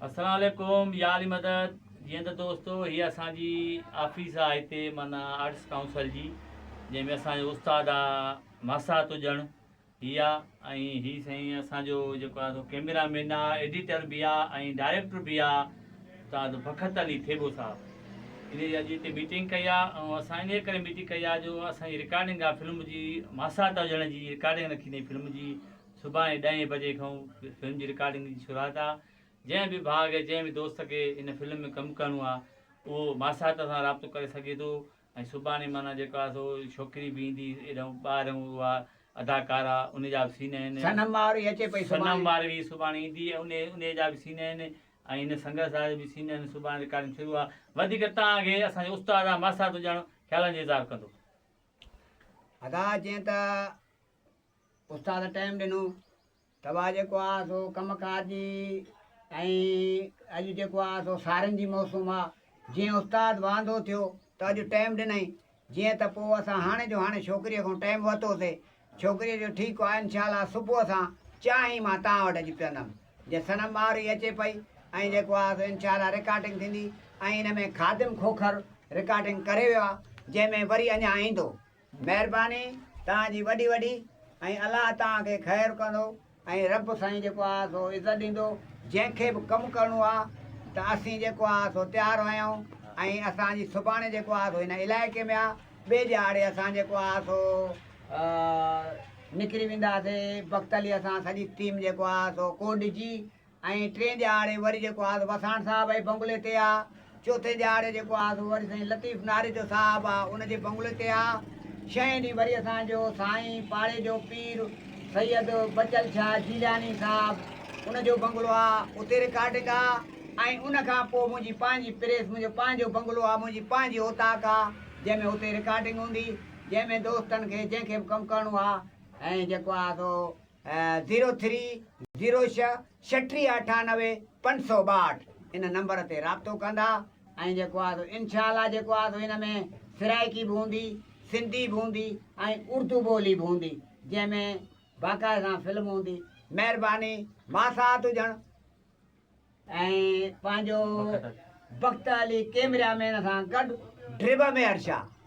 السلام عليڪم يا علي مدد جيئن ته دوستو هي اسان جي آفيس آ هتي معنيٰ آرٽس ڪائونسل جي جنهن ۾ اسان جو استاد آ ماسات هجڻ هي آ ۽ هي سائين اسان جو جيڪو آ سو ڪيميرا مين آ ايڊيٽر به آ ۽ ڊائريڪٽر به آ استاد بخت علي ٿيٻو صاحب انهي جي اڄ هتي ميٽنگ ڪئي آ ۽ اسان انهي ڪري ميٽنگ ڪئي آ جو اسان جي رڪارڊنگ آ فلم جي ماسات هجڻ جي رڪارڊنگ رکي اٿئي فلم جي سڀاڻي ڏهين بجي کان فلم جي رڪارڊنگ جي شروعات آ. جنهن به ڀاء کي جنهن به دوست کي ان فلم ۾ ڪم ڪرڻو آ اهو ماسات سان رابطو ڪري سگهي ٿو ۽ سڀاڻي معنيٰ جيڪو آ سو ڇوڪري به ايندي ايڏانهن ٻاهريون اها اداڪاره ان جا به سين آهن. صنم ماروي اچي پئي سڀاڻي. صنم ماروي سڀاڻي ايندي ۽ انهي جا به سين آهن ۽ هن سنگت صاحب جا به سين آهن سڀاڻي رڪارڊنگ شروع آ وڌيڪ توهان کي اسان جو استاد آ ماسات ڄڻ خيالن جو اظهار ڪندو. ادا جئين ته استاد ٽائيم ڏنو ته وا جيڪو آ سو ڪم ڪار جي ۽ اڄ جيڪو آ سو سارين جي موسم آ جيئن استاد واندو ٿيو ته اڄ ٽائيم ڏنائين جيئن ته پوء اسان هاڻي جو هاڻي ڇوڪريء کان ٽائيم ورتوسي ڇوڪريء جو ٺيڪ آ انشاء الله صبح سان چانهين مان توهان وٽ اچي پيئندم جي صنم ماروي اچي پئي ۽ جيڪو آ سو انشاء الله رڪارڊنگ ٿيندي ۽ ان ۾ خادم کوکر رڪارڊنگ ڪري ويو آ جنهن ۾ وري اڃا ايندو. مهرباني توهان جي وڏي وڏي ۽ الله توهان کي خير ڪندو ۽ رب سائين جيڪو آ سو عزت ڏيندو جنهن کي به ڪم ڪرڻو آ ته اسين جيڪو آ سو تيار آهيون ۽ اسان جي سڀاڻي جيڪو آ سو هن علائقي ۾ آ ٻئي ڏهاڙي اسان جيڪو آ سو نڪري وينداسي بخت علي اسان سڄي ٽيم جيڪو آ سو ڪوڏجي ۽ ٽئين ڏهاڙي وري جيڪو آ سو وساڻ صاحب جي بنگلي تي آ، چوٿين ڏهاڙي جيڪو آ سو وري سائين لطيف ناريجو صاحب آ ان جي بنگلي تي آ، ڇهين ڏينهن وري اسان جو سائين پاڙي جو پير سيد بچل شاهه جيلاني صاحب ان جو بنگلو آ اتي رڪارڊنگ آ ۽ ان کان پوء منهنجي پنهنجي پريس منهنجو پنهنجو بنگلو آ منهنجي پنهنجي اوطاق آ جنهن ۾ اتي رڪارڊنگ هوندي جنهن ۾ دوستن کي جنهن کي به ڪم ڪرڻو آ ۽ جيڪو آ سو زيرو ٿري زيرو ڇهه ڇٽيهه 98 562 ان نمبر تي رابطو ڪندا ۽ جيڪو آهي سو انشاء الله جيڪو آهي سو ان ۾ سرائيڪي به هوندي سنڌي به هوندي ۽ اردو ٻولي به هوندي جنهن ۾ باقاعده سان فلم هوندي مهرباني ماسات هجڻ ۽ پنهنجو بخت علي ڪيمرا مين سان گڏ ڊربه ميهر شاهه.